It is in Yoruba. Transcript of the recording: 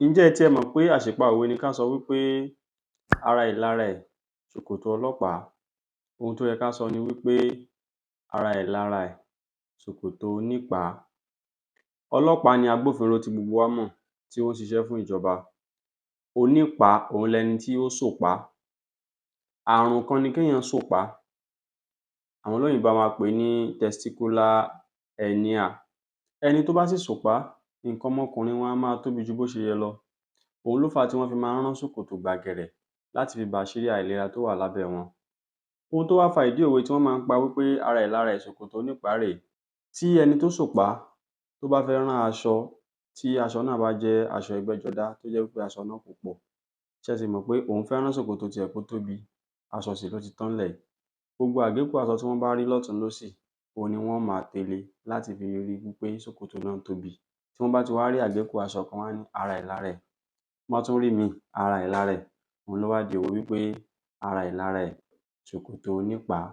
Ǹjẹ́ ẹ tiẹ̀ mọ̀ pé àṣìpa òwe ni ká sọ wí pé ara ẹ̀ lára ẹ̀ ṣòkòtò ọlọ́pàá? Ohun tó yẹ ká sọ ni wí pé ara ẹ̀ lára ẹ̀ ṣòkòtò onípàá. Ọlọ́pàá ni agbófinró tí gbogbo wa mọ̀ tí ó ń ṣiṣẹ́ fún ìjọba. Onípàá òhun lẹni tí ó sòpá. Ààrùn kan ni kéèyàn sòpá. Àwọn olóyìnbó á máa pè é ní testicular hernia. Ẹni tó bá sì sòpá, nǹkan ọmọkùnrin wọn á máa tóbi ju bó ṣe yẹ lọ. Òhun ló fà á tí wọ́n fi máa ń rán ṣòkòtò gbàgẹ̀rẹ̀ láti fi bàṣírí àìlera tó wà lábẹ́ wọn. Ohun tó wá fa ìdí òwe tí wọ́n máa ń pa wí pé ara ẹ̀ lára ẹ̀ ṣòkòtò onípàá rèé. Tí ẹni tó sòpá tó bá fẹ́ rán aṣọ, tí aṣọ náà bá jẹ́ aṣọ ẹgbẹ́jọdá tó jẹ́ wí pé aṣọ náà kò pọ̀, ṣé ẹ sì mọ̀ pé òun fẹ́ rán ṣòkòtò tiẹ̀ kó tóbi, aṣọ sì ló ti tán ńlẹ̀ yìí. Gbogbo àgékù aṣọ tí wọ́n bá rí lọ́tùn-ún lósì, òhun ni wọ́n máa tẹ̀lé láti fi rí wí pé ṣòkòtò náà tóbi. Tí wọ́n bá ti wá rí àgékù aṣọ kan, wọ́n á ní ara ẹ̀ lára ẹ̀. Wọ́n tún rí ìmíì, ara ẹ̀ lára ẹ̀. Òhun ló wá di òwe wí pé ara ẹ̀ lára ẹ̀ ṣòkòtò onípàá.